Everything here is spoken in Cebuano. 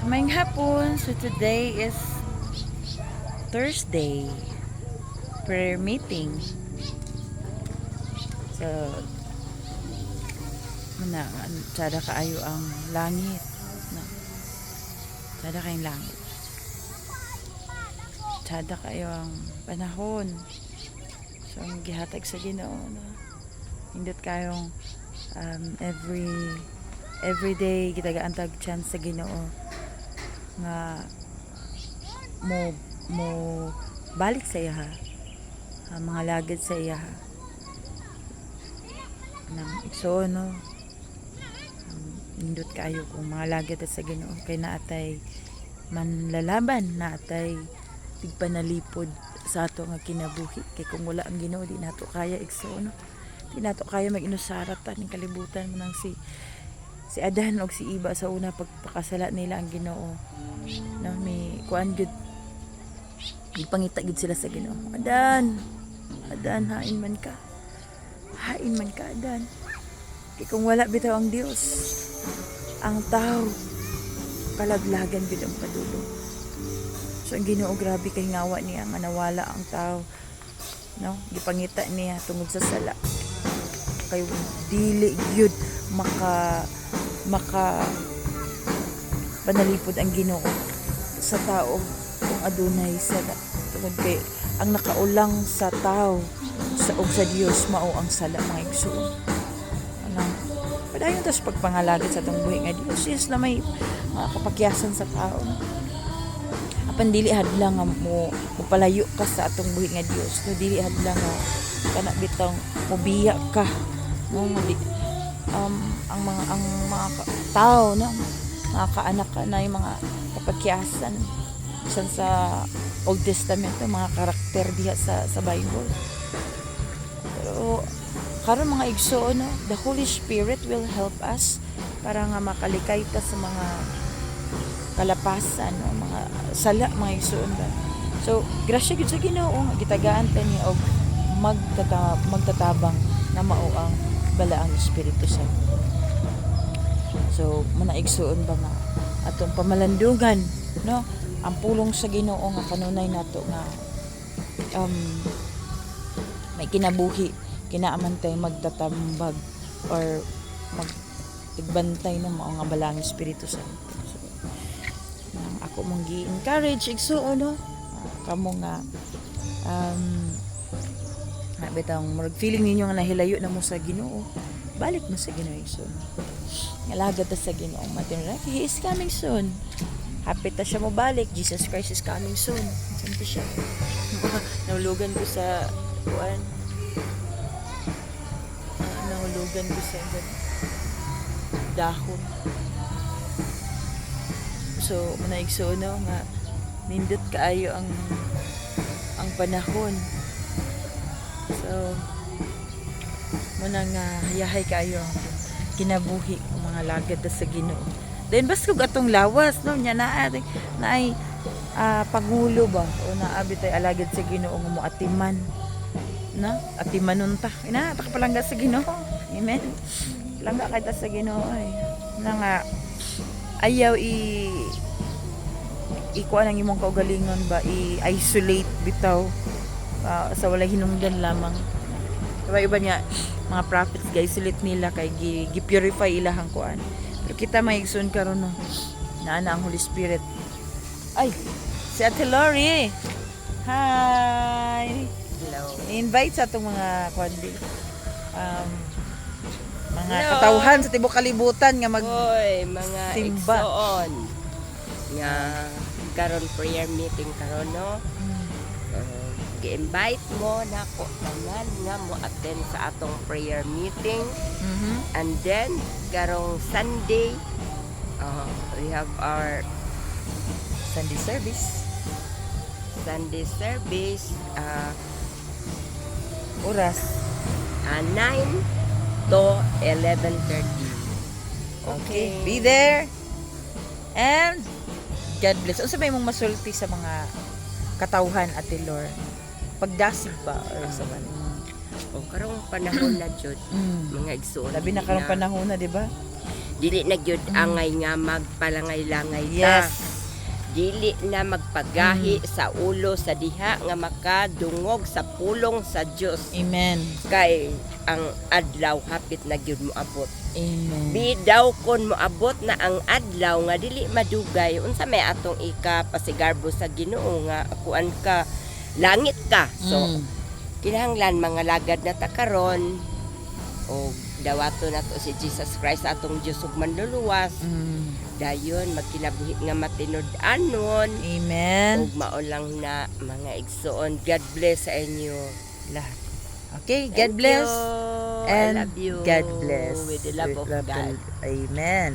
So, maayong hapon. So, today is Thursday. Prayer meeting. So, muna, tsada kaayo ang langit. No? Tsada kayong langit. Tsada kayo ang panahon. So, ang gihatag sa Ginoo, no? Nindot kayong every day gitagaan tag chance sa Ginoo nga mo mo balik sa iya ha, mga lagad sa iya ha nang igsoon, no? Nindot kaayo kung mga lagad ta sa Ginoo kay naatay manlalaban, naatay tigpanalipod sa ato nga kinabuhi, kay kung wala ang Ginoo, di nato kaya, igsoon, no? Di nato kaya mag-inusara ta ning kalibutan mo. Nang si si Adan og si Iba sa una, pagpakasala nila ang Ginoo, no, may kuan gyud, gipangita gyud sila sa Ginoo. "Adan, Adan, hain man ka? Hain man ka, Adan?" Kay kung wala bitaw ang Dios, ang tao kalaglagan gyud ang padulong. So ang Ginoo, grabe kay ngawa niya nga nawala ang tao, no? Gipangita niya tungod sa sala, kay dili gyud maka maka panalipod ang Ginoo sa tao kung adunay sala, tungod kay ang nakaulang sa tao sa og sa Dios mao ang sala, mga igsoon. Anang padayon tas pagpangalagad sa atong buhi nga Dios. Yes na may mga kapakyasan sa tao, no? Apan dili hadlang nga mo mopalayo ka sa atong buhi nga Dios, no? Dili hadlang nga kana bitang mobiya ka, no? Di, ang mga tao, no, mga kaanak ka na yung mga kapakyasan bisan sa Old Testament, ang mga karakter diha sa Bible. Pero karon, mga igsoon, no, the Holy Spirit will help us para nga makalikay ta sa mga kalapasan, no, mga sala, mga igsoon ba. So grasya gyud sa Ginoo nga gitagaan ta niya og magtatabang na mao ang Balaang Espiritu Santo. So muna, igsuon ba, nga atong pamalandungan, no, ang pulong sa Ginoo nga kanunay nato nga may kinabuhi, kinaaman tay magtatambag or magtigbantay no, mao nga Balaang Espiritu Santo. So nang ako mong gi-encourage, igsuon, no, kamo nga nga bitang murag feeling ninyo nga nahilayo na mo sa Ginoo, balik mo sa Ginoo, igsoon. Ngalagad ta sa Ginoo matin. He is coming soon. Hapit ta siya mo balik. Jesus Christ is coming soon. Saan to siya? Nahulugan ko sa kuan. Ah, nahulugan ko sa dahon. So muna, igsoon, no, nga nindot kaayo ang panahon. So muna nga hayahay kaayo ang kinabuhi ang mga lagad ta sa Ginoo. Then baskog atong lawas, no, nya naa naay pangulo ba o naa bitay alagad sa Ginoo nga mo atiman na atimanon ta, ina ta palangga sa Ginoo. Amen. Palangga kay ta sa Ginoo ay na nga ayaw i ikuan ang imong kaugalingon ba, i-isolate bitaw sa walay hinungdan lamang. Diba, iba niya mga prophets ga isolate nila kay gi purify ilahang kuan. Pero kita may igsoon karon, no, naa na ang Holy Spirit. Ay, si Ate Lori. Hi. Hello. Invite sa atong mga kuan di. Mga Hello. katawhan sa tibok kalibutan nga mag Hoy, mga simba. Igsoon. Nga karon prayer meeting karon, no. Gi-invite mo nako tanan nga mo attend sa atong prayer meeting and then karong Sunday, we have our Sunday service. Sunday service, Oras. 9 to 11:30. Okay. Be there. And God bless. Unsa ba imong masulti sa mga katawhan, Ate Lor? Pagdasig ba or sa man? O karong panahon na jud, mga igsoon. Labi na dili karong panahon na, di ba? Dili na gyud angay nga magpalangay-langay ta. Dili na magpagahi sa ulo sa diha nga makadungog sa pulong sa Dios. Amen. Kay ang adlaw hapit na gyud moabot. Amen. Bidaw kon moabot na ang adlaw nga dili madugay, unsa may atong ika pasigarbo sa Ginoo nga kuan ka, langit ka? So kinahanglan mga lagad na ta karon o dawato nato si Jesus Christ, atong Dios ug Manluluwas. Dayon magkinabuhi nga matinud-anon. Amen. Ug mao lang na, mga igsoon. God bless sa inyo. Lahat. Okay, God Thank bless. you. And I love you. God bless. With the love With of God. Amen.